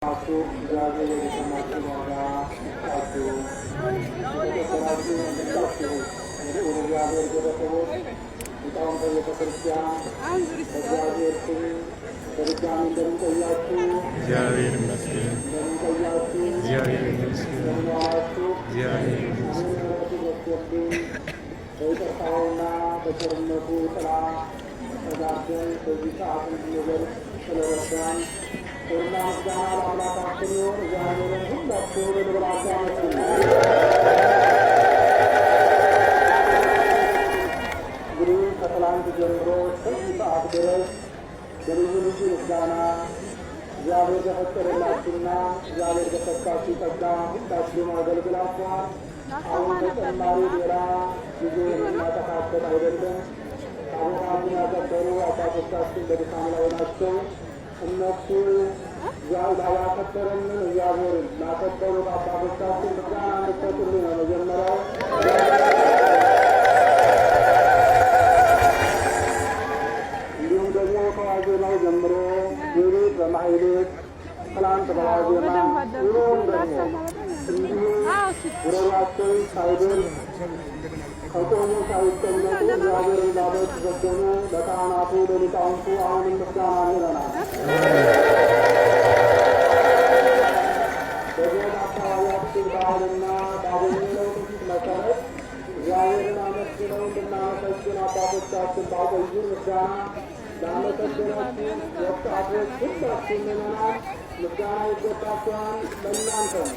እግዚአብሔር የሰማችሁ ዋጋ ይስጣችሁ። የተከበራችሁ ሁላችሁ ወደ እግዚአብሔር ቤተሰቦች፣ ሊቃውንተ ቤተ ክርስቲያን፣ በእግዚአብሔር ስም በድጋሚ እንደምን ቆያችሁ? እግዚአብሔር ይመስገን። እንደምን ቆያችሁ? እግዚአብሔር ይመስገን። እንደምን ዋላችሁ? እግዚአብሔር ይመስገን። ምሕረቱ በዝቶብን በይቅርታውና በቸርነቱ ጥላ ተጋርደን በዚህ ሰዓት እንድንደርስ ስለረዳን ክብርና ምስጋና ለአምላካችን ይሁን። እግዚአብሔርን ሁላችሁም ብላችሁ አመስግኑ። እንግዲህ ከትላንት ጀምሮ እስከዚህ ሰዓት ድረስ በልዩ ልዩ ምስጋና እግዚአብሔር በፈቀደላችሁና እግዚአብሔር በሰጣችሁ ጸጋ ሁላችሁም አገልግላችኋል። አሁን ተጨማሪ ሌላ ጊዜ የምናጠፋበት አይደለም። ታቦታቱን ያከበሩ አባቶቻችን በድካም ላይ ናቸው። እነሱ ያከበረንን እግዚአብሔርን ላከበሩት አባቶቻችን ምስጋና እንድትሰጡልኝ ነው መጀመሪያው። እንዲሁም ደግሞ ከዋዜማው ጀምሮ ሌሊት በማሕሌት፣ ትላንት በዋዜማ ውሎውን ደግሞ እንዲሁ ጉሮሯቸው ሳይደርቅ፣ ከቆሙ ሳይቀመጡ እግዚአብሔርን ላመሰገኑ ለካህናቱ፣ ለሊቃውንቱ አሁንም ምስጋና ይለናል። በዚህ አካባቢያችን ባህልና ባገኘነው ትውፊት መሰረት እግዚአብሔርን አመስግነው እንድናመሰግን አባቶቻችን ባቆዩን ምስጋና ላመሰገናችሁ ወጣቶች ሁላችሁ ምዕመናን ምስጋና ይገባችኋል። ለእናንተም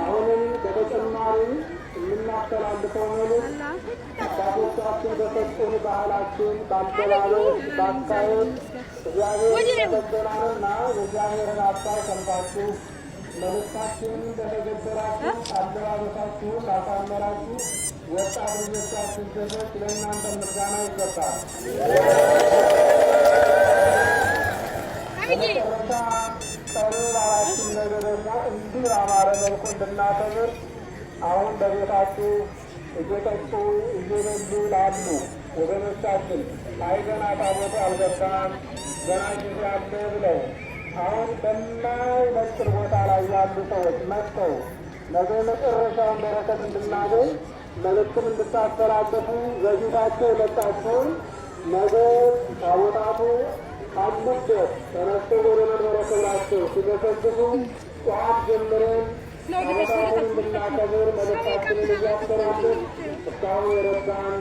አሁንም በተጨማሪ የምናስተላልፈው መልዕክት አባቶቻችን በሰጡን ባህላችን፣ በአገላለጽ፣ በአካሄድ እግዚአብሔር ተሰጥቶናልና የእግዚአብሔርን ሀሳብ ሰምታችሁ መልእክታችንን እንደተገበራችሁ፣ አለባበሳችሁን ላሳመራችሁ ወጣት ልጆቻችን ሴቶች ለእናንተ ምስጋና ይገባል። በመጨረሻ ቀሪ በዓላችን ነገ ደግሞ እንዲህ ባማረ መልኩ እንድናከብር አሁን በቤታችሁ እየጠጡ እየበሉ ላሉ ወገኖቻችን አይ ገና ታቦቱ አልገባም፣ ገና ጊዜ አለ ብለው አሁን በማይበቅል ቦታ ላይ ያሉ ሰዎች መጥተው ነገ መጨረሻውን በረከት እንድናገኝ መልእክትም እንድታስተላልፉ፣ ዘግይታችሁ የመጣችሁን ነገ ታቦታቱ ካሉበት ተነስተው ወደ መንበረ ክብራቸው ሲገሰግሱ ጠዋት ጀምረን ታቦታቱን እንድናከብር መልእክታችንን እያስተላለፍ፣ እስካሁን የረዳን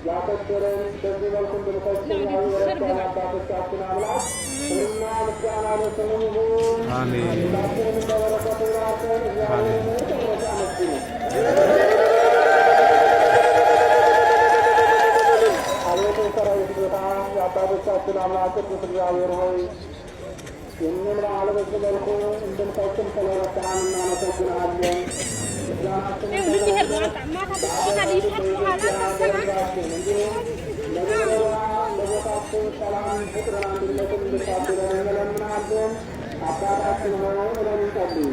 ያከበረን በዚህ መልኩ እንድንፈጽም የረዳን አባቶቻችን አምላክ ክብርና ምስጋና ለስሙ ይሁን። አሜን። ሁላችንም በበረከቱ ይባርከን። እግዚአብሔርን መጨረሻ አመስግኑ። አቤቱ የሰራዊት ጌታ፣ የአባቶቻችን አምላክ ቅዱስ እግዚአብሔር ሆይ፣ ይህንን በዓል በዚህ መልኩ እንድንፈጽም ስለረዳን እናመሰግንሃለን። ምስጋናችንን እንዲሁም ለደብረ ለቦታችን ሰላም፣ ፍቅርን፣ አንድነትን እንድታድለን እንለምናለን። አባታችን ሆይ ብለን እንጸልይ።